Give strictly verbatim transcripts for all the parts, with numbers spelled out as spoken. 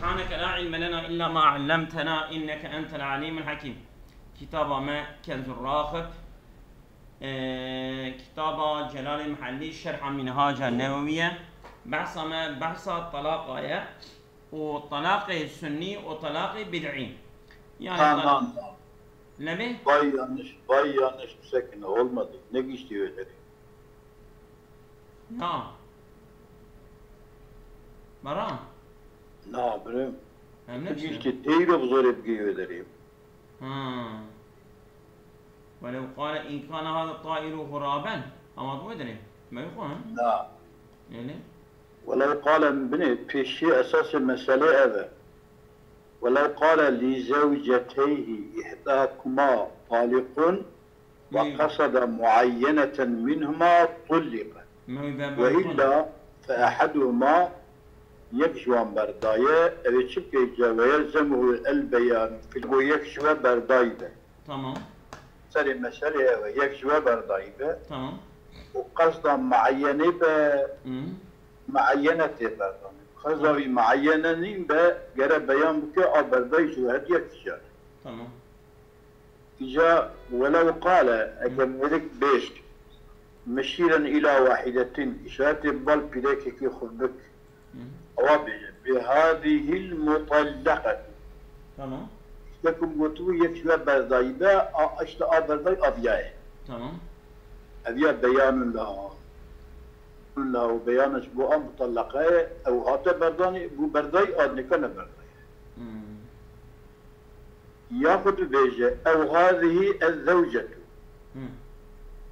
سبحانك لا علم لنا إلا ما علمتنا إنك أنت العليم الحكيم. Kitaba me Kenzur Raxib, e, kitaba Celalê Mihellî, şerha Minhaca Newewiye. Behsa me, behsa talaqa ye. Û talaqê sunnî û talaqê bid'î. Yani Tamam, talaq- tamam. Leme? Vay yanlış, vay yanlış bir sekine olmadı. Ne geçti öyle? Na. Baran. Na, birim. Em ne Geçti, teyre bu zor hep giyiyor derim. Ha. Welev qale in kana hada tairu ghuraben. Ama bu nedir? Me yuxu, ha? Na. Yani? Welev qale binê pêşî esasê meselê ev e. Welev qale li zewceteyhi ihdakuma taliqun ve Meyve. qasada muayyeneten minhuma tulliqe. Meyve Ve balikun. illa fe ehaduhuma yek ji wan berdaye, ew ê çi bike îca ve yelzemuhu el beyan. Go yek ji we berdayî be. Tamam. Serê meselê ev e, yek ji we berdayî be. Tamam. Û qasda muayyenê be, Hı. muayyene tê berdanê. Qasda Tamam. wî muayyene nîn be, gere beyan bike a berdayî ji we hediye kişa. Tamam. Îca welew qale, eger mêrik bêj, mişîren îla wahidetin, îşaretê bal pîrekekî xwe bik, Hı. ewa bêje, bi hadihil mutallaqet. Tamam. Îşte kum gotibû yek ji we berdayî be, a, îşte a berdayî aviya ye. Tamam. Eviya beyanun laha. Laha û beyanun ji bo a mutallaqe ye, ew hate berdanê, bû berdayî, a nika ne berdayî. Hmm. Yaxud bibêje, ew hadihî ez zewcetu. Hmm.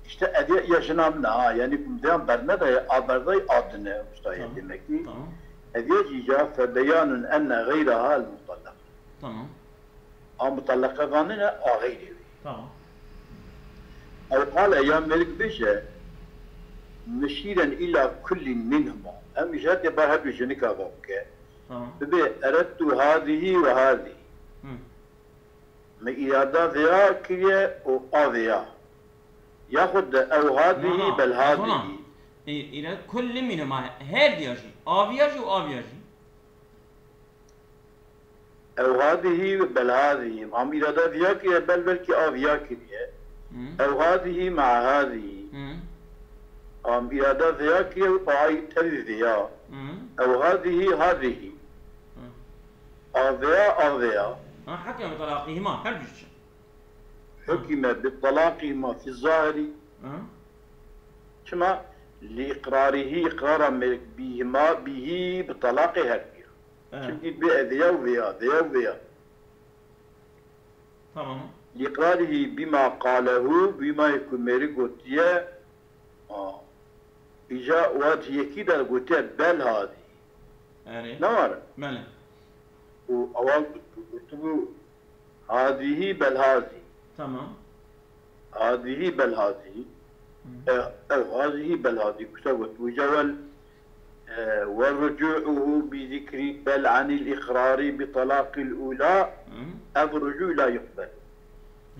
İşte eviya ya jina min e, ha, yani kum deyan bernedaye, a berdayî a din e, usta ye Tamam. demek ki. Tamam. Eviya jî ca fe beyanun enne geyraha el mutallaqe. Tamam. A mutellaqe vanine a xeyrê wî. Tamam. Ew qale ya mêrik bêje, mişîren îla kullîn minhuma. Em îşaretê bar her du jinika ve bike. Tamam. Bibe erettu hâzihî ve hâzihî. Hı. Me îrada veya kiriye û a veya. Yaxud de ew hâzihî Na, na, bel hâzihî. Zona. E, îrade kullîn minhuma, her diya jî. Aviya jî û aviya jî. Ew hadihî bel hadihî. Am îrada viya kiriye, bel belkî a viya kiriye. Hı. Ew hadihî ma'a hadihî. Hı. Am îrada viya kiriye û ay tevî viya. Hı. Ew hadihî hadihî. Hı. A veya a veya. Ha, hukme bi talaqihima, her du çi? Hukme bi talaqihima fi zahirî. Hı. Çima? Li iqrarihî, iqrara mêrik bîhima, bîhî bi talaqê her diya. Evet. Çimkî bi ev ya û vêya, vêya û vêya. Tamam. Lîqrarihî bîma qalehu, bîmayê ku mêrî gotiye, a, îca wat yekî de gotiye bel hadî. Erê. Ne war? Belê. Û ewa gotibû, gotibû, Hazîhî belhazî. Tamam. Hazîhî belhazî. Hı. E, ew hazîhî belhazî. Kuşa got. Wîca wel, e, ve rucu'uhu bi zikrî bel anil iqrarî bi talaqil ula. Hı. Ev rucu' la yuqbel.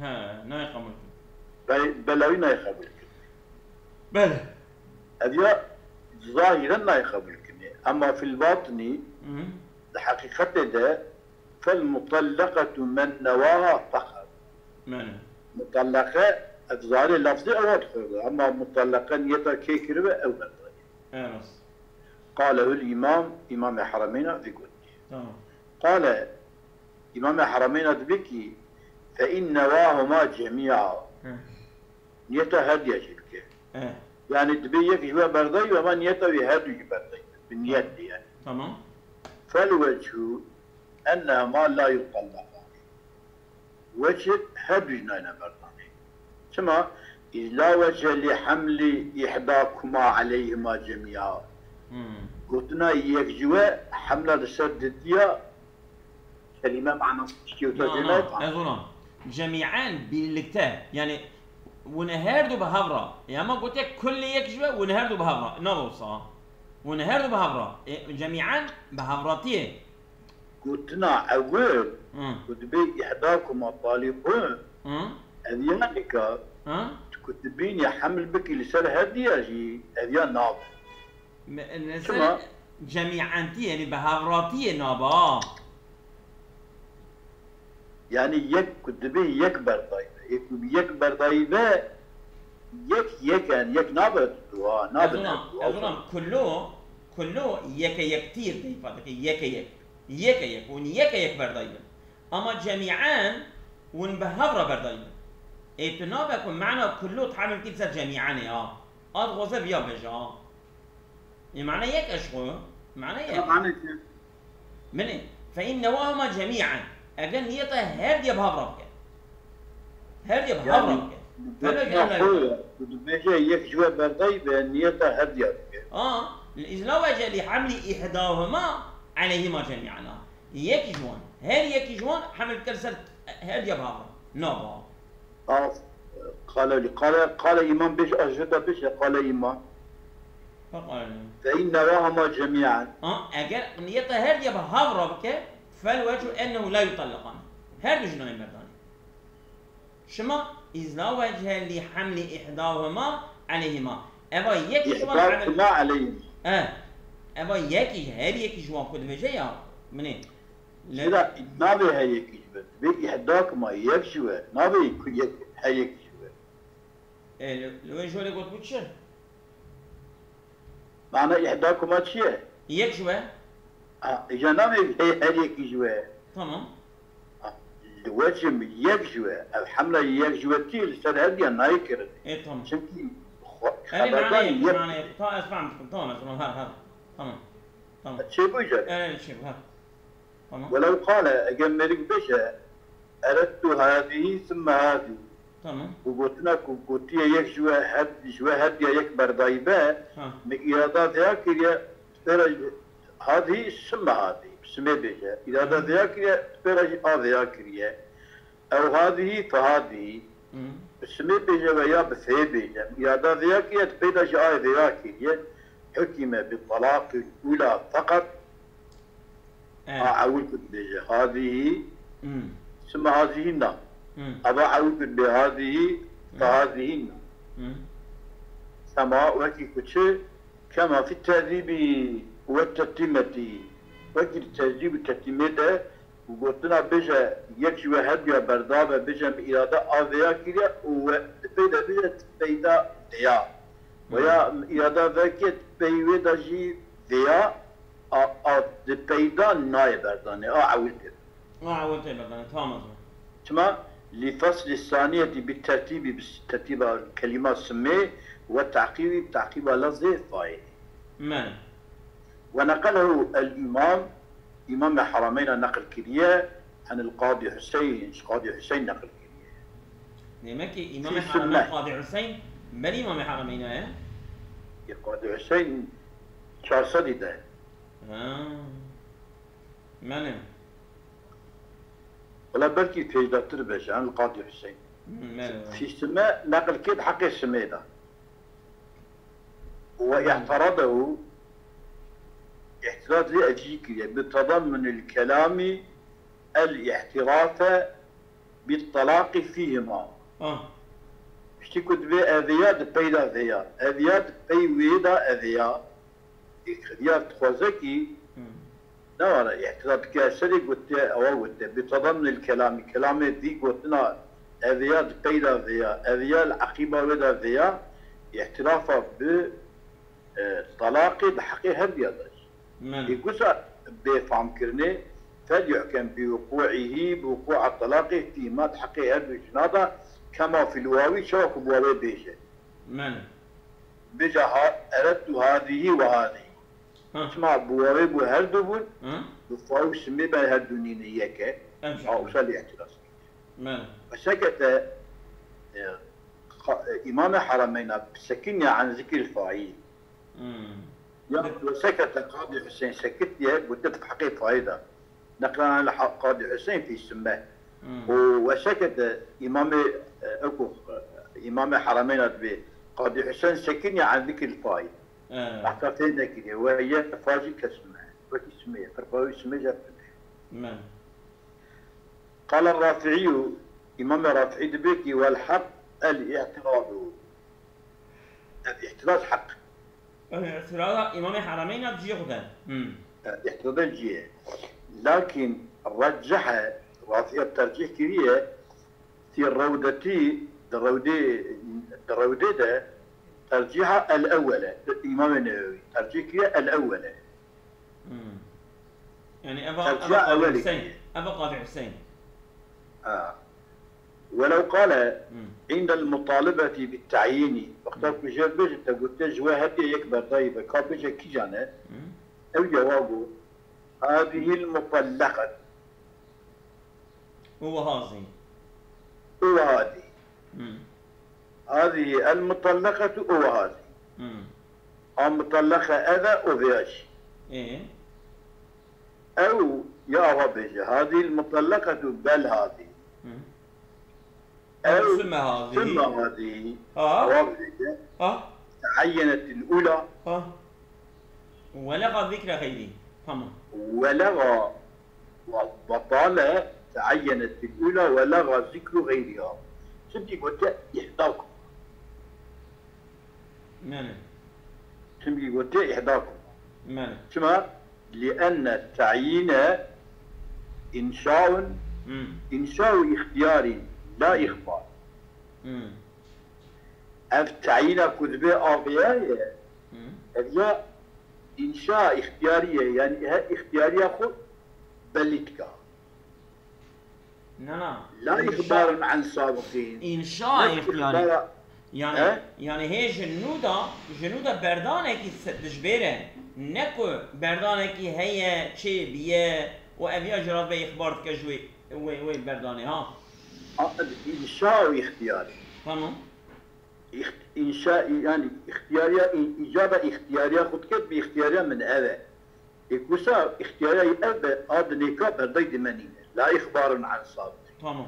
He, nayê qebul kir. Be-, belawî nayê qebul kir. Belê. Ev ya zahiren nayê qebul kirinê. Ema fil batnî, Hı. di heqîqetê de, Fel mutellaqetu men nevaha fekat. Belê. Mutellaqe, ev zahirê lafzê ewa dixweze. Ema mutellaqe niyeta kê kiribe ew berdayî. Ew rast. Qalehul îmam, Îmamê Heremeyn a vî gotî. Tamam. Qale, Îmamê Heremeyn a dibê kî, fe in nevahuma cemî'a. Hı. Niyeta her diya jî bike. E. Yani dibê yek ji we berdayî be, ama niyeta wî her du jî berdayî be. Bi niyet de yani. Tamam. Fel vechu ennehuma la yutellaqan. Weçê her du jî nayne berdanê. Çima? Îz la veche li hemli ihdakuma aleyhima cemî'a. Hmm. Gotina yek ji we hemla li ser didiya Kelîme manasî tiştî wisa Na, jê na, nayê fam. ez ona. Cemî'en, birlikte. Yani, wine her du bi hev re. Ya me gotiye kullî yek ji we, wine her du bi hev re. Na wisa. Wine her du bi hev re. E, cemî'en bi hevratiyê. Gotina ewil, Hı. ku dibê ihdakuma talîqun, Hı. ev ya nika, Hı. ku dibînî heml bikî li ser her diya jî, ev ya nabe. Me-, ne Çima? ser cemî'entî, yani bi hevratiyê nabe, ha. Yani yek ku dibê yek berdayî be. Yek ku yek berdayî be, yek yek e, yek nabe du, ha, nabe ne du. Ez ulam kullu, kullu yeke yek tîr de îfade ke yeke yek. Yeke yek. Hûn yeke yek berdayî bin. Ama cemî'en hûn bi hev re berdayî bin. Ê tu nabe ku mana kullu tahmil kî ser cemî'en e, ha. Ad xoze viya beje, ha. Ê mana yek e ji xwe. Mana yek. Mana çi? Min ê. Fe innewahuma cemî'en. Eger niyeta her diye bi hev re bike. Her diye bi hev re bike. Felo gel la. Tu dibêje yek ji we berdayî be, niyeta her diye bike. A, îzla wece li hemli ihdahuma aleyhima cemî'en. Yek ji wan. Her yek ji wan heml bike li ser her diye bi hev re. Nava. Af, qala li qala, qala îmam bêj, a ji da bêje, qala îmam. Fekale. Fe innewahuma cemî'en. Ha, eger niyeta her diye bi hev re bike, fel wecu ennehu la yutalliqan. Her du jin nayên berdanê. Şima izla wece li hemli ihdahuma aleyhima. Eva yek ji wan heml. Ihdahuma aleyhima. E. Eva yek ji, her yek ji wan ku dibêje ya. Min ê. Lê. Zira nabê her yekî ji we. Divê îhdakuma yek ji we. Nabê ku yek, her yekî ji we. E, li, li wê jolê gotibû çi? Mana îhdakuma çi ye? Yek ji we. Ha, îja nabê her, her yekî ji we. Tamam. Ha, li we çi yek ji we. Ev hemla yek ji we tî li ser her diyan nayê kirin. E, tamam. Çimkî xwe-, Erê, xeberdan manê, yek. Manê, ta ez fehm dikim. Tamam, ez tamam, her, her. Tamam. Tamam. Çêbû îja. Erê, çêbû, her. Tamam. Welew qale, eger mêrik bêje, erettu hâzihî sümme hâzihî. Tamam. Bi gotina ku gotiye yek ji we her, ji we her diya yek berdayî be, ha, min îrada vêya kiriye, pêra jî hâzihî sümme hâzihî, bi simê bêje. Îrada, hı, vêya kiriye, pêra jî a vêya kiriye. Ew hâzihî fe hâzihî. Hı. Bi simê bêje ve ya bi fê bêje. Îrada vêya kiriye, peyda jî ayê vêya kiriye. Hukime bi talaqil ula feqat. E. A ewil ku dibêje hâzihî. Hı. Sima hâzihî na. Hı. Eva ewil ku dibê hâzihî, hı, fe hâzihî na. Hı. Sema wekî ku çi, kema fi tezîbî we tetîmetî. Wekî di tezîb û tetîmê de Û gotina bêje, yek ji we her duya berda be, bêje, min îrada a vêya kiriye û we di pey de bêje, di peyda vêya. Weya, hmm, min îrada vekê di pey wê de jî vêya, a, a di peyda nayê berdanê, a ewil tê. A ewil tê berdanê, tamam. Çima? Li feslî saniyetî bi tertîbî, bi tertîba kelîma simê we teqîbî, bi teqîba lezê fayê. Mene. Ve neqelehu el-îmam, Îmamê Herameyna neqil kiriye, enil Qadî Huseyn, ji Qadî Huseyn neqil kiriye. Demek ki Îmamê Herameyna Qadî Huseyn ber Îmamê Herameyna ye? Yê Qadî Huseyn çar sedî de. Ha. Mene. Wela belkî pêşdatir be ji enil Qadî Huseyn. Mene. Fî sime neqil kir heqê simê de. Ve i'teradehu, îtiraz lê ev jî kiriye, bi tedammunil kelamî el îtirafe bit talaqî fîhima. Ah. Piştî ku dibê ev ya di pey de vê ya, ev ya di pey wê de ev ya. Îxtiyar dixwaze kî, hmm, ne were, îtiraz dike, serê gotiye, ewa gotiye, bi tedammunil kelamî, kelamê vî gotina, ev ya di pey de vê ya, ev ya li eqîba wê de vê ya, îtirafa bi, e, talaqê di heqê her diya de jî. Mene. Ê gusa bê famkirinê, fel yuhkem bi wuqu'ihî, bi wuqu'a talaqê fîhima di heqê her du jina de, kema fil wawî, çawa ku bi wawê bêje. Mene. Bêje ha, erettu hâzihî ve hâzihî. Ha. Çima bi wawê bû her du bûn, ha, bi fa û simê be her du nîne yek e. Em şekilde. A, wisa lê îtiraz kiriye. Mene. Ve sekete, e, qa-, e, Îmamê Herameyna sekiniye an zikril faîl. Hmm. Ya ve sekete Qadî Huseyn sekitiye, gotiye di heqê faîl de. Neqlan li ha-, Qadî Huseyn fî sime. Hmm. Û we sekete Îmamê, e, eku, e, Îmamê Herameyna dibê Qadî Huseyn sekiniye an zikril faîl. He. Behsa fê nekiriye. We ye fa jî kesime. Wekî simê ye. Ferqawî simê jî tune ye. Me. Qala Rafi'iyyu, Îmamê Rafi'î dibê kî, "Wel heq el-i'tiradu." Ev îtiraz heq. Ev îtirada Îmamê Herameyna cihê xwe de. Hmm. Ev îtirada cihê. Lakin reccehe, Waziyet tercih kiriye. Fi rewdetî, di rewdê, di rewdê de tercîha el-ewwel e. Îmamê Newewî tercîh kiriye el-ewwel e. Hmm. Yani eva, Tercîha eva Qadî ewwel e. Hüseyin. Eva Qadî Hüseyin. Ha. Welew qale Hmm. indel mutalebeti bit ta'yînî. Wexta Hmm. ku jê bêje te gotiye ji we hetiye yek berdayî be, ka bêje kîjan e? Hmm. Ew ya wa got. Hadihil mutallaqet. Û wiha zî. Û wiha zî. Hmm. Hadihî el mutallaqetu û wiha zî. Hmm. A mutallaqe ev e û vêya jî. Ê? Ew ya ava bêje. Hadihî el mutallaqetu bel hadihî. Hmm. Ew Ew sümme hadihî. sümme hadihî. Ha? Ava bêje. Ha? Teayyenetil ula. Ha? Welexa zikre xeyrî. Tamam. Welexa ve batale teayyenetil ula welexa zikru xeyriha. Çimkî gotiye ihdakum. Mene. Çimkî gotiye ihdakum. Mene. Çima? Lienne ta'yine inşaun, Hmm. inşau ihtiyarî la ihbar. Hmm. Ev tayîna ku dibe avêya ye, Hı. ev ya înşa îxtiyarî ye, yanî he îxtiyariya xwe belî dika. Na, na. La Înşa, îxbarun an sabiqîn. Înşa Ne îxtiyarî. îxbara- Yani, He? yani hê ji nû da, ji nû da berdanekî se-, dijbêre. Ne ku berdanekî heye, çê biye û ev ya ji re ve îxbar dike ji wê, wê, wê berdanê, ha. A, înşa û îxtiyarî. Tamam. Îxt-, înşa, yani îxtiyariya, î-, îcada îxtiyariya xwe dike, bi îxtiyariya min ev e. Ê wisa îxtiyariya ev be, a di nêka berdayî di me nîne. La îxbarun an sabiqîn. Tamam.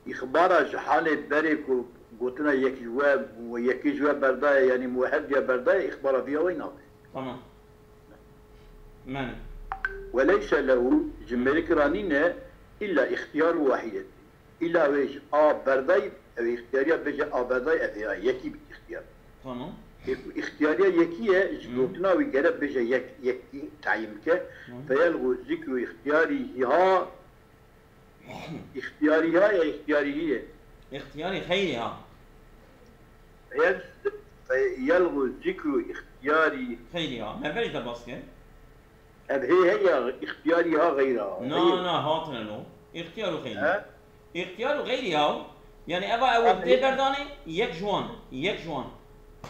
Îxbara ji halê berê ku gotina yek ji we, yekî ji we berdaye, yanî muwehhediya berdaye, îxbara viya wê nabe. Tamam. Mene. Weleyse lehu, ji mêrik ra nîne, illa îxtiyar wahîdet. Îla wê ji a berdayî, ew îxtiyariya bêje a berdayî, ev ya yekî bi îxtiyar. Tamam. Ê ku îxtiyariya yekî ye, ji Hı. gotina wî gere bêje yek, yekî tayîn bike. Hı. Feyelxu zikru îxtiyarîha, îxtiyarîha ya îxtiyarîhî ye? Îxtiyarî xeyrîha. Feyel-, feyelxu zikru îxtiyarî. Xeyrîha. Me berî de bas kir. Ev hê heya îxtiyarîha xeyra. Na, Heyê. na, hatine lo. Îxtiyar û xeyrî. He? Îxtiyar û xeyrî ya. Yani eva ew Ev dê hê- berdanê yek ji wan. Yek ji wan.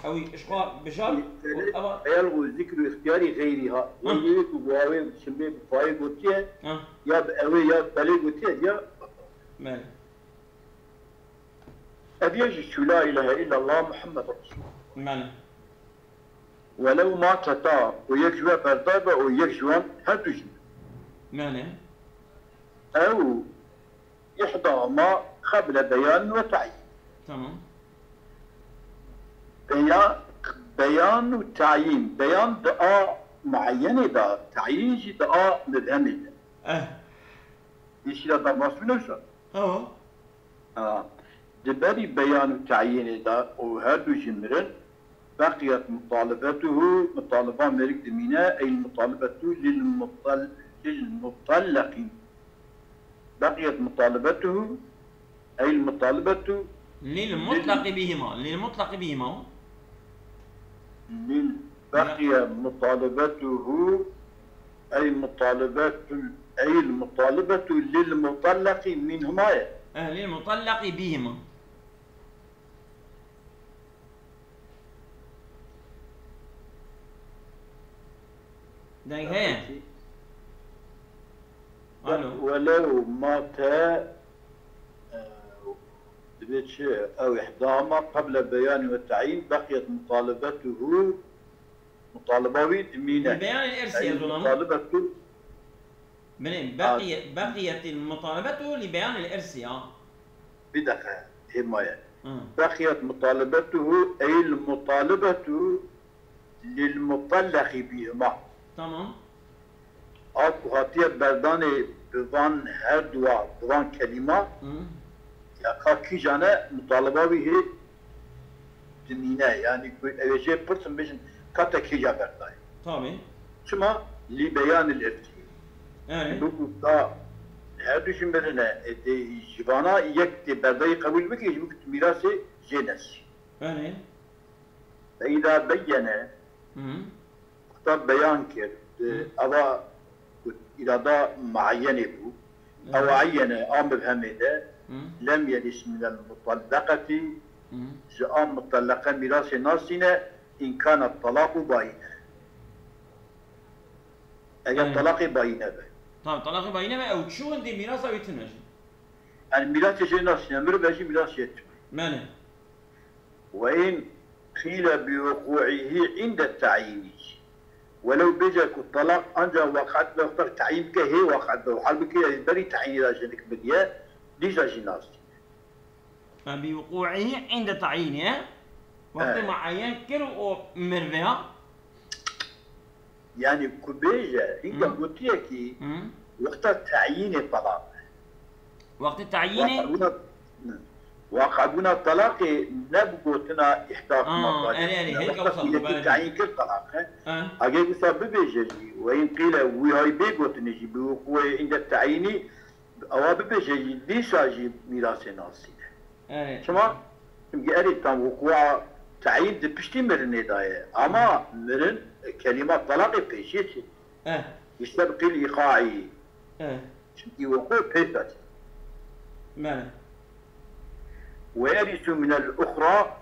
Ew ji xwe bijar û Feyel-, eva feyelxu zikru îxtiyarî xeyrîha. Hı. Wê yê ku bi awê bi şimbê bi payê gotiye, Hı. ya bi ewê ya bi belê gotiye, ya Belê. Ev yê jî çû la îlahe îllallah Muhammed Resulullah. Belê. Welew mateta û yek ji we berdabe û yek ji wan her du jî. Belê. Ew îhdahuma qeble beyan ve ta'yin. Tamam. Beya-, beyan û ta'yin. Beyan di a muayyenê de, ta'yin jî di a mubhemê de. Eh. Yeşîla derbas bûne wisa? Ewa. Ha. Di berî beyan û teyînê de û her du jî mirin, beqiyet mutalibetuhu, mutaliba mêrik dimîne, ey mutalibetu lil mutal-, lil mutallaqî. Beqiyet mutalibetuhu, ey mutalibetu Lil lil mutlaqî bihima. Lil mutlaqî bihima. Lil beqiye mutalibetuhu, ey mutalibetu, ey mutalibetu lil mutallaqî minhuma ye. Eh, lil mutallaqî bihima. Deng heye? Peki. Alo. Welew mate, e, dibê çi? Ew ihdama qeble beyanî ve teyîn beqiyet mutalibetuhu, mutaliba wî dimîne. Li beyanê irsî Ey ez olamam. mutalibetu Belê, Ha. beqiye-, beqiyetil mutalibetu li beyanil irsî ya. Bir dakika, hêmaye. Hı. Beqiyet mutalibetuhu, eyl mutalibetu lil mutallaqî bihima. Tamam. A ku hatiye berdanê bi van her dua, bi van kelîma, Hı. ya ka kîjan e, mutaliba wî hê dimîne. Yani ku ew ê jê pirsin, bêjin, ka te kîja berdayê? Tabii. Çima? Li beyanil irsî. Yani. Bu da Her du jî mirin e. E, dê ji vana yek tê berdayî qebûl bike, ji bo ku tu mîrasê jê nesî. Belê. Fe îza beyyene, Hı. Wexta beyan kir, Hı. eva ku îrada muayyenê bû, Hı. ew eyyene a mibhemê de, Hı. lem yeris minel mutallaqetî, Hı. ji a mutallaqe mîrasê nasîne, in kana talaqu bayîne. Eger Hı. talaqê bayîne be. Tamam, talaqê bayîne be, ew çû wendê mîrasa wî tune jî. Yani mîrasê jê nasîne, mirov e jî mîrasê tune. Mene. Ve in qîle bi wuqû'ihî inde ta'yînî. Welew bêje ku talaq ancak waqat be, wexta ta'yîn bike, hê waqat be, hal bike, ya ji berî ta'yînê de jinik biriye, dîsa jî nasî. Em bi wuqû'ihî inde ta'yînê, he? Wextê Evet. muayyen kir û mirveya. Yani ku bêje, hinga Hı. gotiye ki Hı. wexta tayînê talaq e. Wextê tayînê? Waqebûna, waqebûna talaqê ne bi gotina îhda Aa, kuma erê, erê, hêlka wisa bû, belê. Tayîn kir talaq e. Ha. Agê wisa bibêje jî, ve in qîle wî hay bê gotinê jî bi wuqûê inde tayînî, ewa bibêje jî, dîsa jî mîrasê nasîne. Evet. Çima? Çimkî erê tam wukua tayîn di piştî mirinê de ye. Ama mirin, e, kelîma talaqê pêşiyê çê. Eh. Îşte bi qîl îqaî. Eh. Çimkî wuku pêş de çê. Mene. Ve yerîsu minel uxra,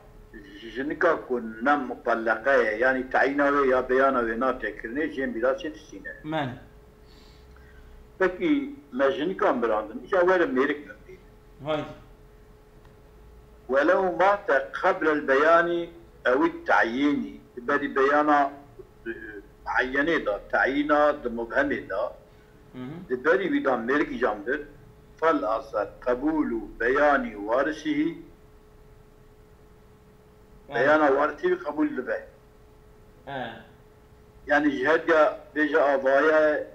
jinika ku ne mutallaqe ye, yani tayîna wê ya beyana wê nate kirinê, jê mîrasê disîne. Mene. Pekî me jinikan birandin, îca were mêrik bimrî. Haydi. Welew mate qeblel beyanî ewî tayînî, di berî beyana, e, muayyenê de, tayîna di mubhemê de, Hı hı. di berî wî de mêrik îcan bir, fel asar qebûlu beyanî warisihî, Evet. beyana warisî wî qebûl dibe. He. Yani ji her ya bêje avaye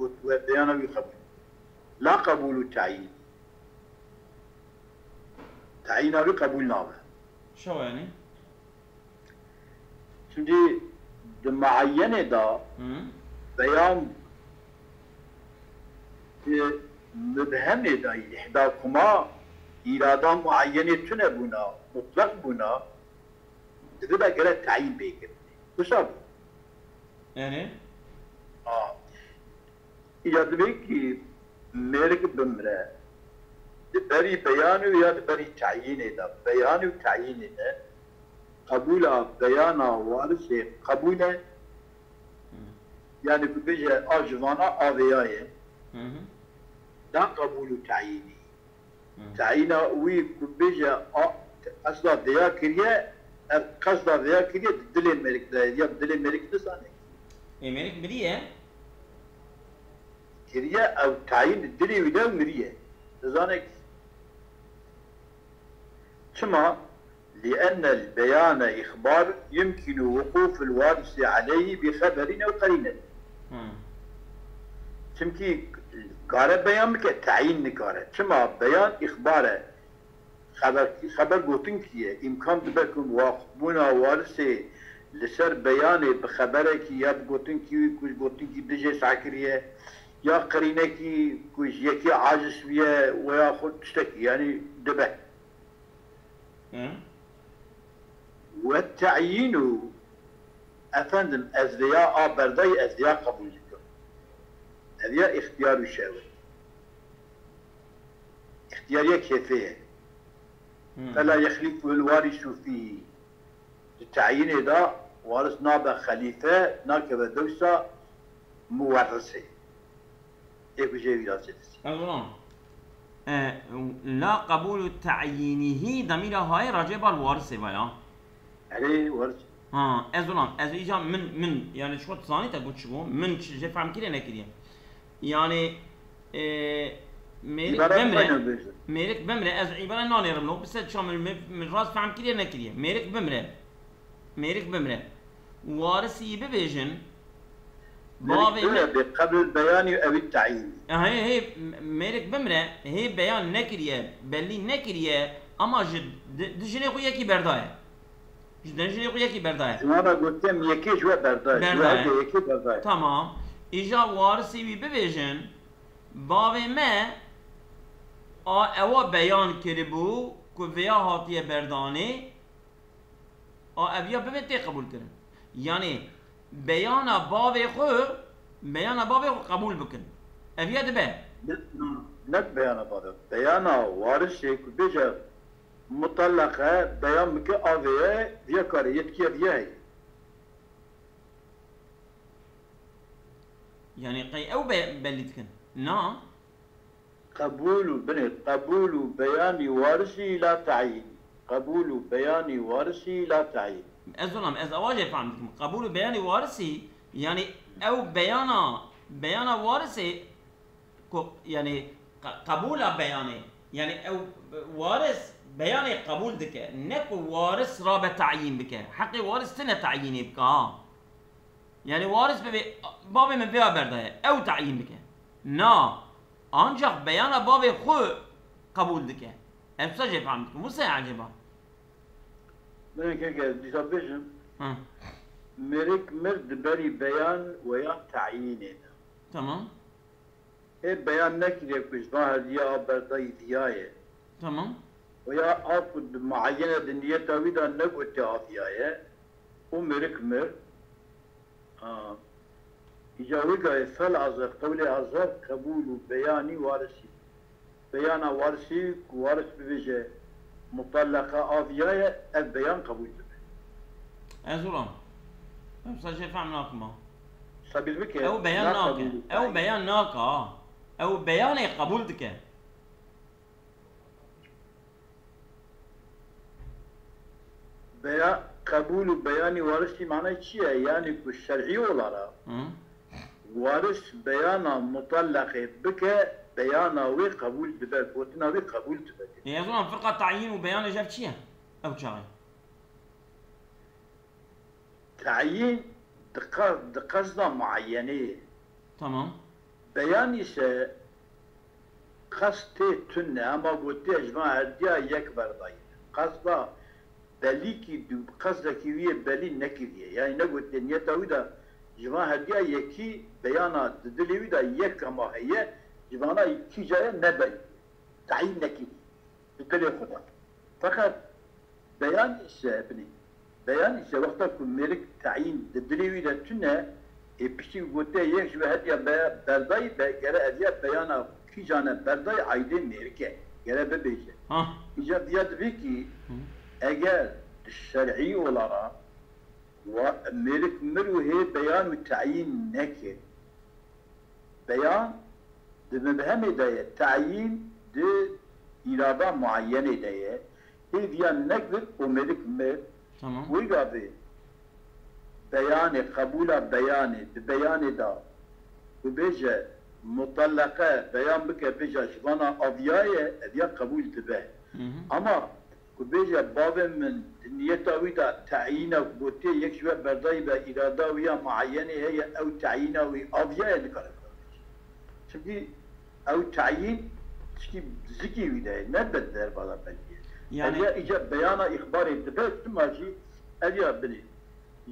û we beyana wî qebûl. La qebûlu tayîn. Tayîna wî qebûl nabe. Çawa yani? Şimdi di muayyenê de Hı. beyan di mibhemê de îhda kuma îrada muayyenê tune bûna, mutlaq bûna, dibe de gere tayîn bê kirinê. Wisa bû. Yani? A. Ya divê ki mêrik bimre, di berî beyanê ya di berî tayînê de, beyanê û tayînê de qebûla beyana warisê qebûl e. Hı. Yani ku bêje a ji vana a vêya ye. Hı hı. Da qebûl û tayînî. Hı. Tayîna wî ku bêje a, qesda vêya kiriye, ev qesda vêya kiriye di dilê mêrik de, ya dilê mêrik nizane. Ê mêrik miriye? Kiriye, ew tayîn di dilê wî de miriye. Nizane ki. Çima? Li'ennel beyane îxbar yumkinu wuqûful warisi aleyhi bi xeberin ew qerînet. Hmm. Çimkî kare beyan bike, tayîn nikare. Çima beyan îxbar e? Xeber, xeber gotinkî ye. Îmkan dibe ku waqfbûna warisê li ser beyanê bi xeberekî ya bi gotinkî wî ku ji gotinkî dijê seh kiriye, ya qerînekî ku ji yekê aciz bûye, we ya xwe tiştekî, yanî dibe. Hı? Ve te'yînu, efendim, ez vêya a berdayî, ez vêya qebûl dikim. Ev ya îxtiyar û şehwet. Îxtiyariya kêfê ye. Hı. Fela yexlîfuhul warisu fîhî. Di teyînê de waris nabe xelîfe, nakeve dewsa muwerrisê. Ê ku jê wî de zêde. Ez ona. E, la qebûlu teyînîhî demîra hayê racê bal warisê ve ya. Erê, waris. Ha, ez ona. Ez îca min, min, yani çi zanî te got çi bû? Min çi jê fehm kiriye nekiriye. Yani, e, mêrik bimre, mêrik bimre, ez îbare nanêrim lo, bi ser çav min, min, min rast fehm kiriye nekiriye. Mêrik bimre. Mêrik bimre. Warisî bibêjin, bavê min. Mêrik bimre, bi qeblil beyanî ew teyîn. Hê, hê, mêrik bimre, hê beyan nekiriye, bellî nekiriye, ama ji di, di jinê xwe yekî berdaye. Ji di jinê xwe yekî berdaye. Ji wan re gotiye, yekê ji we berdaye. Berdaye. Ji we yekê berdaye. Tamam. Îja warisî wî bibêjin, bavê me A ewa beyan kiribû ku vêya hatiye berdanê, a ev ya bibe tê qebûlkirin. Yanî beyana bavê xwe, beyana bavê xwe qebûl bikin. Ev ya dibe. Ne, ne beyana bavê. Beyana warisê ku bêje mutellaqe beyan bike, a vêye viya karê yetkiye viya heye. Yanî qey ew be-, belî dikin. Na. Qebûl û binê, qebûl û beyanî warisî la tayîn. Qebûl û beyanî warisî la tayîn. Ez olam, ez awa jê fehm dikim. Qebûl û beyanî warisî, yanî ew beyana, beyana warisê ku, yanî qe-, qebûla beyanê. Yanî ew waris beyanê qebûl dike. Ne ku waris rabe tayîn bike. Heqê waris tine tayînê bike ha. Yanî waris bibê, bavê min vêya berdaye, ew tayîn bike. Na, ancax beyana bavê xwe qebûl dike. Ev wisa jê fehm dikim. Wisa ye ecêba? Min keke dîsa bêjim. Hı. Mêrik mir di berî beyan weya tayînê de. Tamam. Hê beyan nekiriye ku ji van herdiya a berdayî viya ye. Tamam. Û ya a ku di muayene di niyeta wî de negotiye a viya ye û mêrik mir. Ha. Îca wî gayê fel azef, qewlê azef, qebûl û beyanî warisî. Beyana warisî ku waris bibêje, mutellaqe a viya ye, ev beyan qebûl dibe. Ez ulam. Em sa jê fehm nakim ha. Sabîr bike. Ew beyan nake. Ew beyan nake ha. Ew beyanê qebûl dike. Beya-, qebûl û beyanî warisî manayê çi ye? Yanî ku şer'î olara Hı. waris beyana mutellaqê bike, beyana wê qebûl dibe, gotina wê qebûl dibe. Ê, ez zanim firqa tayîn û beyanê ji hev çi ye? Ew çaxê. Tayîn di qe-, di qesda muayenê ye. Tamam. Beyan îse qestê tune, hema gotiye ji van herdiya yek berdayî. Qesda belîkî dû, qesdekî wî yê belî nekiriye. Yanî negotiye niyeta wî de ji van herdiya yekî beyana di dilê wî de yek hema heye, ji vana kîja ye ne belî. Tayîn nekiriye. Di dilê xwe de. Feqet beyan îse, binê, beyan îse wexta ku mêrik tayîn di dilê wî de tune, ê piştî gote yek ji we hetiya be-, berdayî be, gere ev ya beyana kîjan e berdayî aydê mêrik e. Gere bibêje. Ha. Îca viya dibê kî Hı. eger di şer'î olara wa-, mêrik mir û hê beyan û tayîn nekir. Beyan di mebhemê de ye, tayîn di îrada muayenê de ye. Hêviya nekir û mêrik mir. Tamam. Wî gavê beyanê, qebûla beyanê, di beyanê de ku bêje mutellaqe beyan bike, bêje ji vana aviyaye, eviya qebûl dibe. Hı hı. Ama ku bêje bavê min di niyeta wî de tayîna ku gotiye yek ji we berdayî be, îrada wî ya muayenê heye, ew tayîna wî aviyaye, nikare bibêje. Çimkî ew tayîn tişkî zikî wî de ye, ne bi derbada belî ye. Yani Ev ya îca beyana îxbarê dibe, tima jî ev ya binê.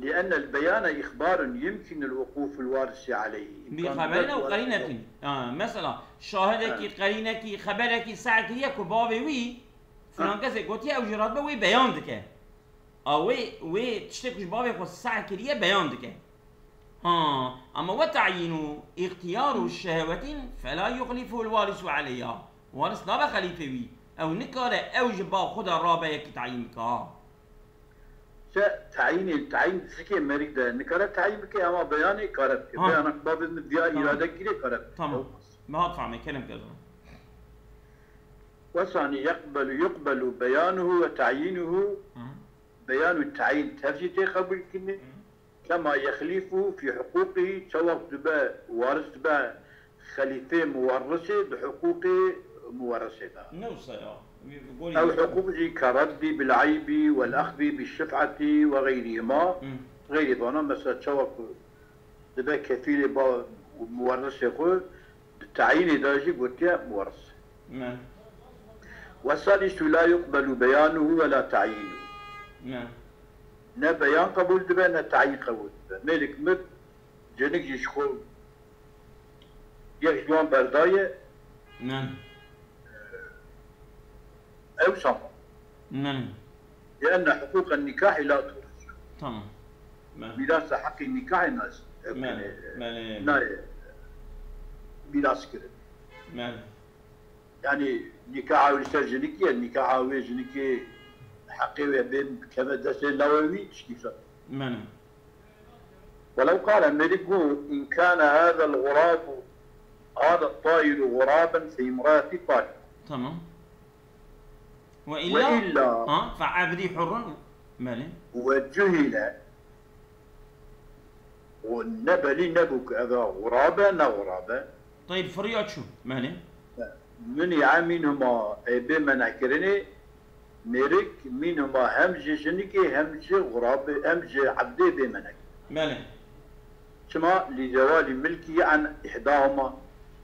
لأن البيان إخبار يمكن الوقوف الوارث عليه. Bi xeberin ew qerînekî. Ha, mesela, şahidekî, Ha. qerînekî, xeberekî seh kiriye ku bavê wî filan Ha. kesê gotiye, ew jî radibe wê beyan dike. A wê, wê tiştê ku ji bavê xwe seh kiriye beyan dike. Ha, ama we tayîn û îxtiyar û şehwetîn fela yuxlîfuhu l-warisu aleyha. Waris nabe xelîfê wî. Ew nikare ew ji bav xwe de rabe yekî tayîn bike. Ha. Se tayînê, tayîn di zikê mêrik de nikare tayîn bike, ama beyanê kare bike. Ha. Beyana bavê min viya Tamam. îrade kire kare bike. Tamam. Olmaz. Me hat fehmê, kerem ke zor. Wesani yeqbelu, yuqbelu beyanuhu ve tayînuhu. Hı. Beyan û tayîn tev jî tê qebûlkirinê. Hı. Kema yexlîfu fî huqûqî, çawa ku dibe waris dibe xelîfê muwerrisê di huqûqê muwerrisê de. Ne wisa ya. Wî gorî Ew huqûq jî ke reddî bil eybî wel exzî bi şif'etî ve xeyrîhima. Hı. Xeyrî vana, mesela çawa ku dibe kefîlê ba muwerrisê xwe, di tayînê de jî gotiye muwerris. Ne. Ve salisu la yuqbelu beyanuhu ve la tayînuhu. Ne. Ne beyan qebûl dibe, ne tayîn qebûl dibe. Mêrik mir, cenik jî ji xwe yek ji wan berdaye. Ne. ew çawa. Belê. لأن حقوق النكاح لا تورث. Tamam. Belê. Mîrasa heqê nîkahê nas. Belê, belê. Nayê. Mîras kirin. Belê. Yani nîkaha wî li ser jinikî ye, nîkaha wê jinikê heqê wê bê keve destê lawe wî tişkî ser. Belê. ولو قال Mêrik got, إن كان هذا الغراب، هذا الطائر غرابا فامرأتي طالق. Tamam. Ve illa, ha, fe abdî hurrun. Belê. Ve cuhile. Û ne belî nebû ku ev a xurabe, ne xurabe. Teyr firiya çû. Belê. Muni'a minhuma, ê bê men'kirinê, mêrik, minhuma hem ji jinikê, hem ji xurabê, hem ji ebdê bê men'kirin. Belê. Çima? Li zewalî milkî an ihdahuma.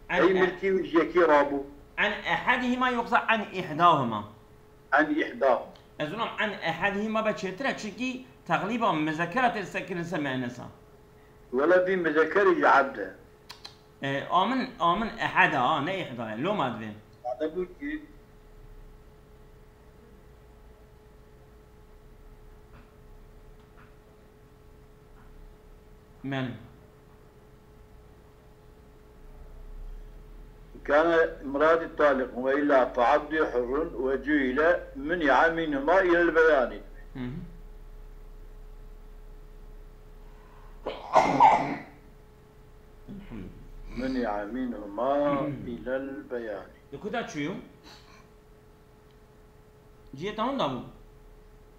An Ey e- milkî wî ji yekî rabû. An ehadihima yoksa an ihdahuma? An ihdahuma. Ez ulam an ehadihima be çêtir e, çunkî texlîba muzekera tê sekirin se muennesa. Wela vî muzekerî ji ebd e. E, amin, amin ehada, ha, ne ihda ye. Loma divê. Sade bû ki. Belê. كان امرأتي طالق وإلا فعبدي حر وجهل منع منهما إلى البيان. Hı hı. منع منهما إلى البيان. Di ku de çûyo? Cihê te hunda bû?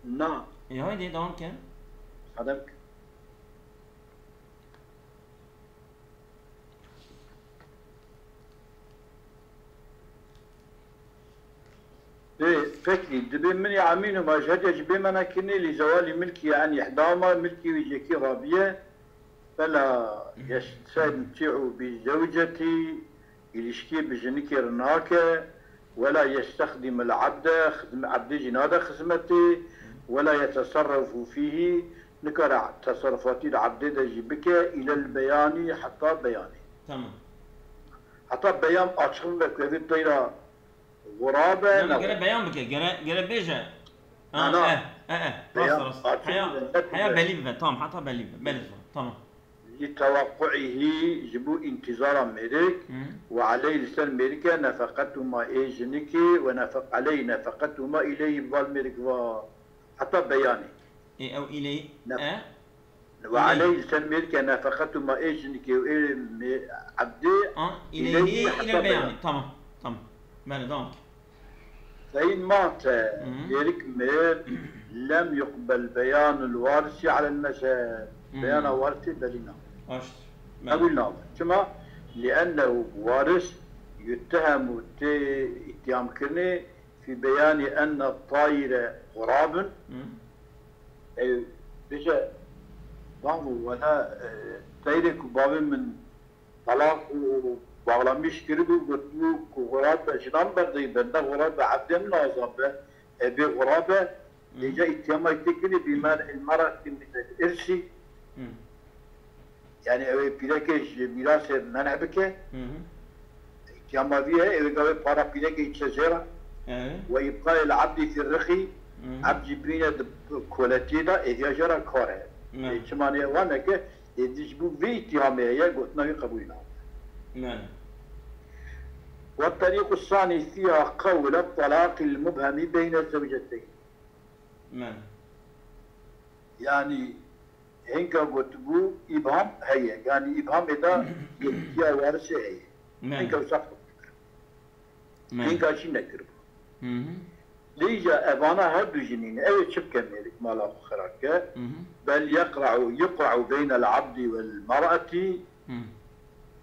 Na. Ê, haydê dewam ke. Sadem ke. Ê, pekî, dibê min ya emîn û ma ji hetiya jî bê mena kirinê, lî zewalî milkî, yanî ihdama milkî wî jekî rabiye, fela yestemtî'u bi zewcetî, îlişkiyê bi jinikê re nake, wela yestexdimul abde, xidm-, abdê jî nade xizmetê, wela yeteserrefu fîhî, nikare teserrufatî li abdê de jî bike, îlel beyanî, heta beyanê. Tamam. Heta beyan açık be ku evê teyra xurabe. Yanî ne gere beyan bike, gere, gere bêje. Ha, na, na. Eh, eh, eh. Beyan rast, rast. Açık heya, be, heya belî bibe, tamam, heta belî bibe. Belê zor, tamam. Li tewaqqu'ihî, ji bo întîzara mêrik, hı, ve aleyh, li ser mêrik e, nefeqetûma ê jinikê, ve nefeq-, aleyh nefeqetûma îleyhî, bi val mêrik va heta beyanê. Ê, ew îleyhî, nef-, e? Ve aleyh, li ser mêrik e, nefeqetûma ê jinikê û ê mê-, ebdê, a, îleyhî, îleyhî heta beyanê. Tamam, tamam. Belê, devam ke. فإن مات, hı, mêrik mir, lem yuqbel beyanul warisi alel mezheb. Hı. Beyana warisê belî nabe. Baş. Qebûl nabe. Çima? Liennehu waris yuttehemu tê îtîhamkirinê fî beyanî enne tayire xurabin. Hı. Ew bêje, bavo, wela, e, teyrê ku bavê min talaq û bağlamış kiribû, gotibû ku xurab be jinan berdeyî be, ne xurab be evdê min azad be, e, bê xurab be, hı, êca îtîhama tê kirinê bî mer-, mera kirinê îrsî. Hı. Yani ew ê pîrekê ji mîrasê men'e bike. Hı hı. Îtîhama vî ye, ew ê gavê para pîrekê çe jê re. Evet. Ve îbqayê li ebdî fî rixî, hı hı, ebd jî bimîne di koletiyê de, êdiya jê re kar e. Evet. Ê çima nê wan neke, ê di ji bo vê îtîhamê heye, gotina wî qebûl nabe. Yani. والطريق الثاني فيها قول الطلاق المبهم بين الزوجتين. Yani. Yanî hinka gotibû îbham heye. Yanî îbhamê de yekîtiya warisê heye. Yani. Hinka wisa qebûl kir. Yani. Hinka jî nekiribû. Hı hı. Lê îja evana her du jî nîne. Ew ê çi bike mêrik mala xwe xira ke? Hı hı. Bel yeqra'u, yuqra'u beynel abdi vel mer'eti. Hı.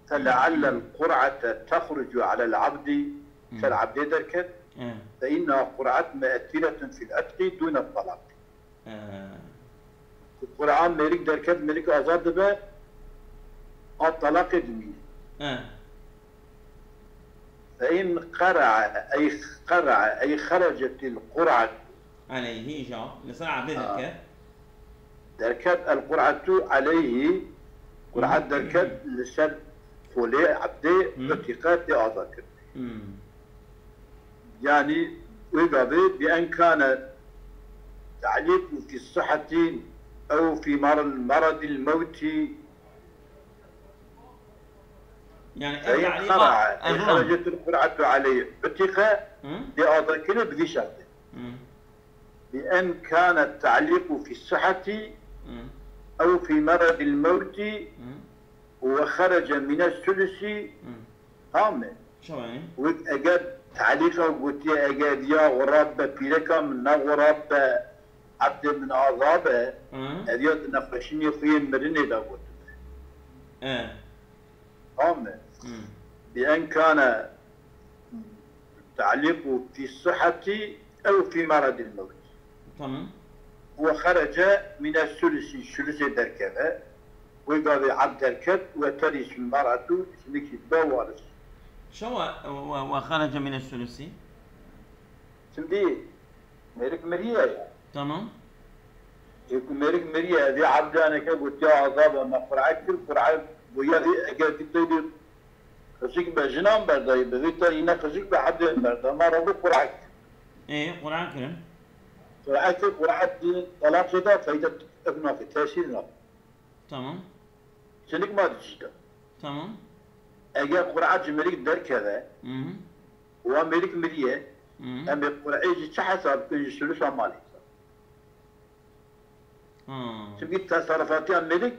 Feleallel qur'ete tehrucu alel abdi. Hı. Ser abdê derket. Hı. Fe inna qur'et mu'ethiretun fil etqi dûne talaq. He. Ku Qur'an mêrik derket, mêrik azad dibe, a talaqê dimîne. He. Fe in qera'a, ey qera'a, ey xerecetil qur'at. Aleyhî, îja, li ser ebdê derket. Derket el qur'atu aleyhî, Qur'an derket li ser xolê ebdê, utiqe tê azad kirin. Hmm. Yanî Wê gavê بأن كان تعليق في الصحة أو في مر-، مرض الموت. Yani ev فإن ta'lîqa قرع أي ez وام. خرجت القرعة عليه عتق. Hı? Dê azad kirin bi vî şertê. Hı. بأن كان التعليق في الصحة Hı. أو في مرض الموت Hı. وخرج من الثلث. Hı. Tamam mı? Şewa yani. Wek eger talîqa gotiye, eger ya xurab be pîreka min, ne xurab be, ebdê min azad be, Hı. Ev ya di nexweşînê xwe yê mirinê de gotibe. E. Tamam mı? Hı. بأن كان تعليق في الصحة أو في مرض الموت. Tamam. وخرج من الثلث, sülüsê derkeve. Wê gavê ebd derket, وترث المرأة, jinikî dibe waris. Şewa, ve, ve خرج من الثلث. Şimdi mêrik miriye ya. Tamam. Ê ku mêrik miriye, vê ebdaneke gotiya azad be, me qur'e kir, qur'e goya vê eger tu tey Qijik be jinan berdayî, bi vî te îne qijik be hebdên berda. Ma rabû qur'e kir. Ê, qur'e kirin. Qur'e kir, qur'e di talaqê de feyde ev nake, tesîr nake. Tamam. Jinik ma di cî de. Tamam. Eger qur'e ji mêrik derkeve, Hı hı. Wa mêrik miriye, Hı hı. Em ê qur'ê jî çi hesab bikin ji sulusa malê? Ha. Çimkî tesarrufatiya mêrik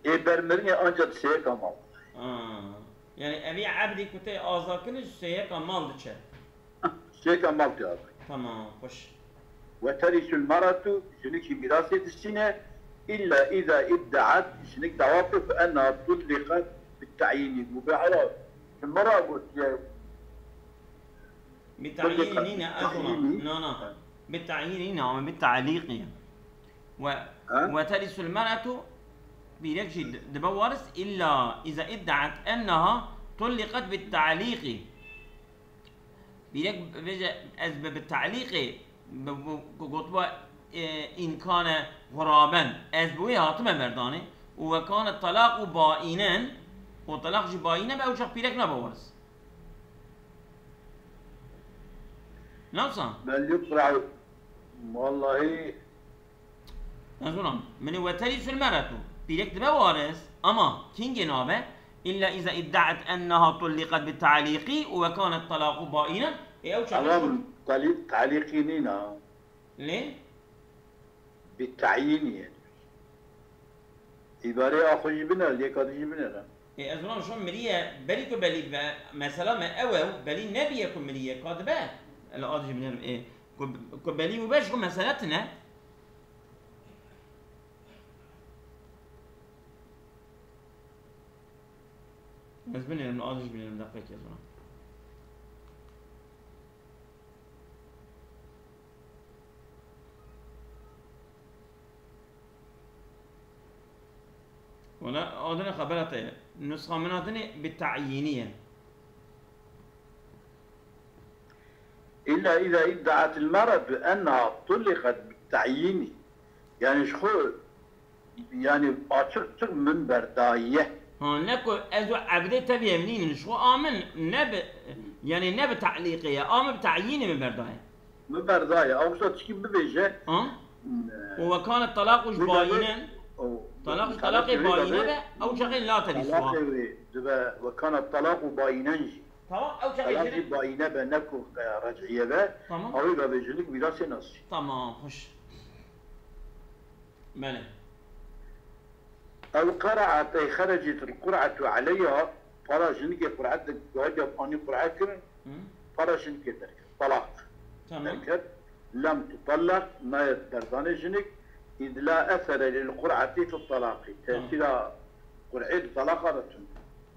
ê ber mirinê anca di sêyeka mal. Ha. Yani evî ebdî ku tê azad kirin ji sêyeka mal diçe. Sêyeka mal tê azad. Tamam, xweş. وترث المرأة, jinikî mîrasê distîne, إلا إذا ادعت, jinik dawa bike ku أنها طلقت بالتعيين. Mubêhera ji min re gotiye, Bi ta'yînî nîne, ez ona. Ta'yînî. Na, na. Bi ta'yînî nîne, ama bi ta'lîqî ye. Ve, Ha? Ve terisul mer'etu, pîrek jî di-, dibe waris, illa iza iddaat ennaha tulliqet bit ta'lîqî. Pîrek bêje, ez bi, bi ta'lîqê, bi, bi, ku gotiba, e, înkane xuraben, ez bi wê hatime berdanê, û ve kane talaqu baînen, û talaq jî baîne be, ew çax pîrek nabe waris. Nawsa? Belli quraw. Vallahi. Ez ona. Min ê ve terisul mer'etu. Pîrek dibe waris. Ama kingê nabe? Illa iza iddaat ennaha tulliqat bi ta'lîqî ve kanet talaqu baînen. E ew çaxê Tamam, tali-, talîqî nîna. Lê? Bi tayînî ye. Îbareyê a xwe jî binêre, yeka din jî binêre. Ê, ez wan şo miriye, berî ku belî be, mesela me ew e, belî nebiye ku miriye, ka dibe. Li a din jî binêrim, ê, ku, ku belî bûbe, ji xwe mesele tune. Ez binêrim, li a din jî binêrim, deqekê ez wan. Wala, adine xebera te ye. Nusxa min adine bi ta'yînî ye. إلا إذا ادعت المرأة أنها طلقت بالتعيين. Yani ji xwe, yani açık açık min berdaye. Ha, ne ku ez û ebdê tevî ev nînin, ji xwe a min ne bi, yani ne bi ta'lîqê ye, a min bi ta'yînê min berdaye. Min berdaye. Ew wisa tişkî bibêje. Ha? Û ve kane talaqu jî bayînen. Talaq jî talaqê bayîne be, ew çaxê la terîs wa. Talaqê wê dibe ve kane talaqu bayînen jî. Tamam, ew çaxê Talaq jî bayîne be, ne ku, e, rec'iye be. Tamam. Ew ê gavê jinik mîrasê nas jî. Tamam, xweş. Belê. Ew qera'at ey xerecet el qur'atu aleyha, para jinikê qur'et de gohek anî qur'e kirin, Hı. Para jinikê derket. Talaq. Tamam. Derket. Lem tutallaq, nayet berdanê jinik. Îd la esere lil qur'etî fi talaqî. Tamam. Tesîra qur'ê di talaqa de tune.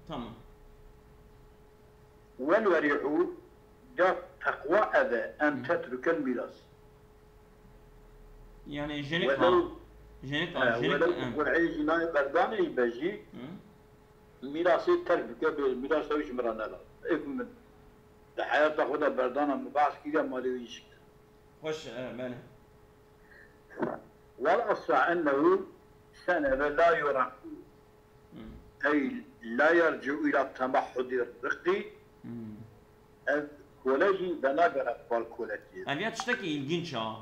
Tamam. Wel weri'u, ya teqwa ev e, en Hı. tetrukel mîras. Yani jinik Welew, ha. Jinik ha, e, jinik, welew e. Qur'ê jî nayê berdanê jî be jî, Hı. Mîrasê terk bike, bê mîrasa wî ji min re neda. Êk min di heyata xwe de berdana min behs kiriye, malê wî jî şikir. Xweş, e, belê. Wal asah ennehu sene ve la yuraku. Hmm. Ey la yerci'u ila temahhudi rıkî. Hmm. Ev Kole jî venagere bal koletiyê. Ev ya tiştekî ilginç a.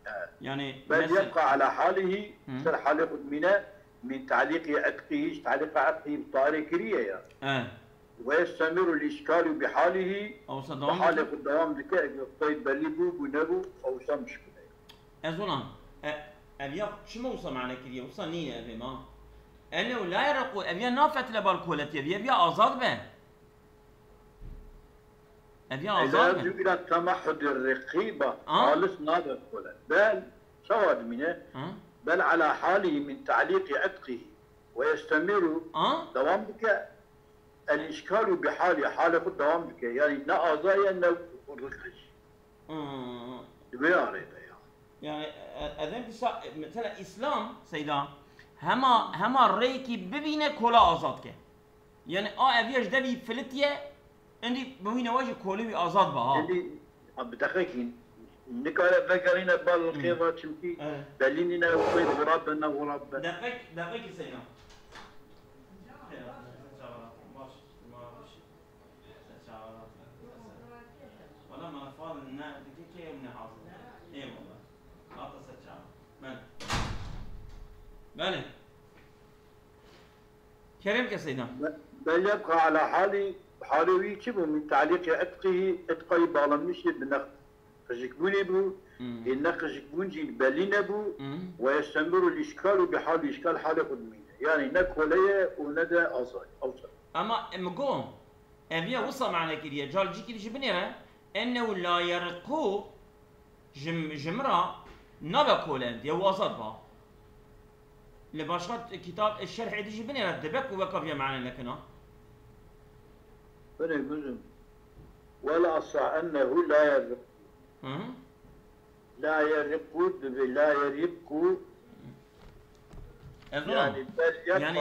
Evet. Yani, bel yebqa ala halihi, ser halê xwe dimîne, min ta'lîqî itqî, ji ta'lîqa itqî bi tarê kiriye ya. Evet. Ve yestemiru l-işkalu bi halihi, bi halê xwe dewam dike, eger qeyd belî bû, bû nebû, ew wisa muşkil e. Ez ona, e, ev ya çima wisa mane kiriye, wisa nîne ev ê ma? Ennehu la yerriqu, ev ya nafetile bal koletiye, ev ya azad be. Ev ya azad be. Ila temahhudi riqî ba, halis nabe kole. Bel, çawa dimîne? Bel ala halihi min ta'lîqî itqî. Ve yestemiru, dewam dike, el-işkalu bi hali, halê xwe dewam dike. Yani ne aza ye, ne riq e jî. Di vê arê de ya. Yani, e, e, ez ê dîsa, e, mesela Îslam, Seyda, hema, hema rêyekî bibîne kola azad ke. Yani a ev ya ji devî filitiye, endî bi wî newe jî kolê wî azad be ha. Endî, a, bi deqekî, nikare vegerîne bal xêva, çimkî belî nîne ew xêr xurab be, ne xurab be. Deqek, deqekî Seyda. Baş, baş. Wala me fal ne dike kê em ne hazir. Eyvallah. Hata ser çawa. Belê. Belê. Kerem ke Seyda. Be-, bel yebqa ala hali, halê wî çi bû? Min ta'lîqî itqî, itqayî bağlanmıştı bi nex-, qijikbûnê bû, Hmm. ê ne qijikbûn jî belî nebû, Hmm. ve yestemiru l-işkalu bi hali, işkal halê xwe dimîne. Yani ne kole ye û ne de azad. Ew çawa. Ama, e, min got, Ev ya wisa mane kiriye. Cal cîkî jî binêre. Ennehu la yeriqu ji, ji min re nabe kolend. Ya wisa ba. Li başqa kitab, e, şerhê dî jî binêre. Dibe ku weka vê mane nekina. Binê kuzim. Wela sa ennehu la yeriqu. Hı hı. La yeriqu dibe la yeriqu. Ez ona. Yani bel yebqa. Yani,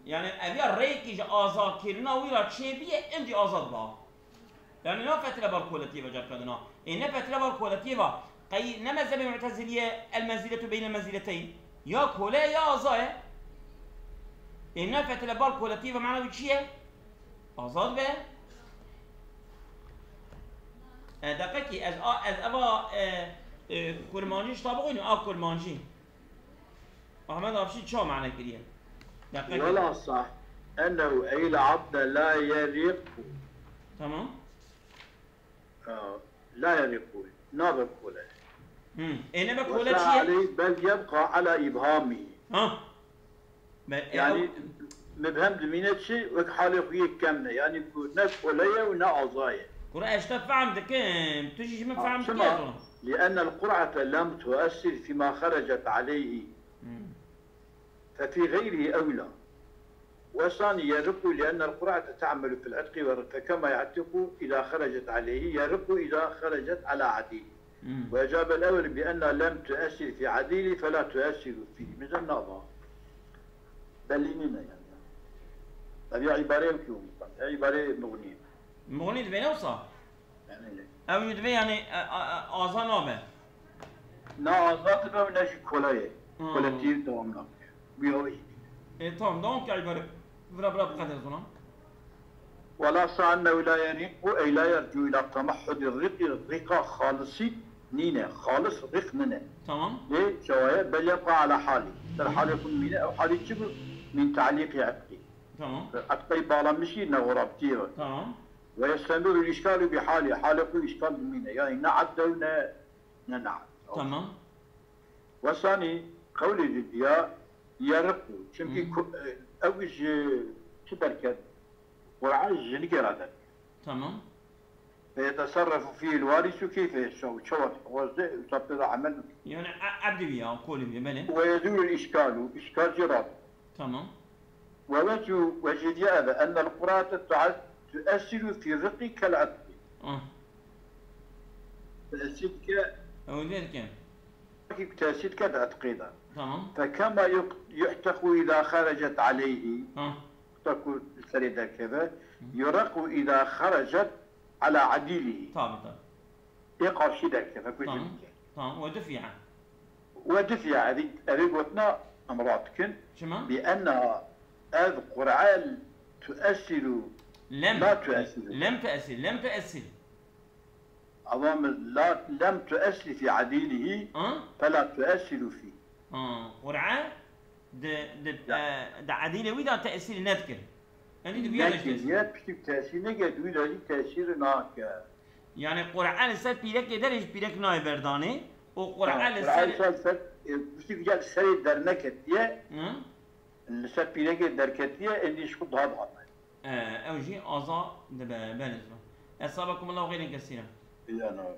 yani ev ya rêkî ji azadkirina wî re çêbiye, endî azad ba. Yani ne fetile bar koletiyê ve carkadina. Ê ne fetile bar koletiyê ve. Qey ne mezhebê mu'teziliyê el menziletu beynel menzileteyn. Ya kole ya aza ye. Ê ne fetile bar koletiyê ve mana wî çi ye? Azad be. E, deqekî, ez, a, ez eva, e, e, kurmancî ji te bixwînim, a kurmancî. Ahmet Afşîn çawa mane kiriye? Deqekî. Wela sah, ennehu eyl abde la yeriqu. Tamam. E, la yeriqu, nabe kole. Hı. E, nebe kole çi ye? Wesa aleyh bel yebqa ala ibhami. Ha. Be-, e, Yani, ew mibhem dimîne çi? Wek halê xwe yê kem ne. Yani, ku ne kole ye û ne aza ye. Kura ez te fehm dikim. Tu jî ji min Ha, fehm çima? dikî ez ona. لأن القرعة لم تؤثر فيما خرجت عليه. Hmm. ففي غيره أولى. والثاني يرق لأن القرعة تعمل في العتق والرق، فكما يعتق إذا خرجت عليه يرق إذا خرجت على عديل. Hmm. وأجاب الأول بأنها لم تؤثر في عديل فلا تؤثر فيه. Mizan nava. Belî nîne yani. Ev ya îbareyê wekî û misal. Ya îbareyê Muxnî. Muxnî dibêne wisa? Yani. Ew jî dibê yani, e, a, a, aza nabe. Ne aza dibe û ne jî kola ye. Hmm. Koletî dewam nake. Bu ya wî. E, tamam, dewam ke îbare. Vira, vira, bi qeder zona. ولا صح أنه لا يرق، أي لا يرجع إلى تمحض الرق، rîqa xalisî nîne, xalis rîq nîne. Tamam. Lê çawa ye? بل يبقى على حاله. Ser halê xwe mîne, ew halî çi bû? من تعليق عتقه. Tamam. Etqayî bağlanmışî ne xurabtî ye. Tamam. ويستمر الإشكال بحاله. Halê xwe îşkal dimîne. Yani ne abde û ne, ne, ne abde. Tamam. Ve sanî qewlê didiya yeriqu. Çimkî Hı. ku-, e, ew ji çi derket? Qur'a ji jinikê re derket. Tamam. Ve yeteserrefu fîhil warisu keyfe yeşa. Û çawa dixwaze, û çawa pê de emel bike. Yani e-, ebdî wî ya, kolî wî, belê. Ve yezûlul îşkalu, îşkal jê radike. Tamam. Ve wecû, wecî diye ev e, ennel qur'ate tu'a-, tu'essiru fî riqî kel etqî. Ah. Tesîr dike. Ew dike. Tesîr dike di etqî de. Tamam. Fekema yuq-, yu'tequ îza xerecet aleyhî. Ah. Kuta ku li serê derkeve. Hı. Yurequ îza xerecet ala edîlî. Tabi, tabi. Ê qarşî derkeve, ku Tamam. jin dike. Tamam. Ve dufi'a. Ve dufi'a, evî, evî gotina em radikin. Çima? Bi enna ev Qur'an tu'essiru, Lem. la tu'essiru. Lem tu'essir, lem tu'essir. Ava min la lem tuesli fî edîlihî, Ha? fela tuesilu fî. Ha, Qur'e di, di, Ya. e, di edîlê wî de tesîr nedikir. Endî di vîya de Nekiriye, piştî tesîr neke, wî de jî tesîr nake. Yani Qur'e li ser pîrekê derê ji pîrek nayê berdanê û Qur'e Ha, li Qur'an ser ser, e, piştî gel serê derneketiye, Hı? li ser pîrekê derketiye, endî ji xwe daha dihatme. E, ew jî aza dibe, belê zor. Esabakumullah xeyrên kesîra. Ya navê.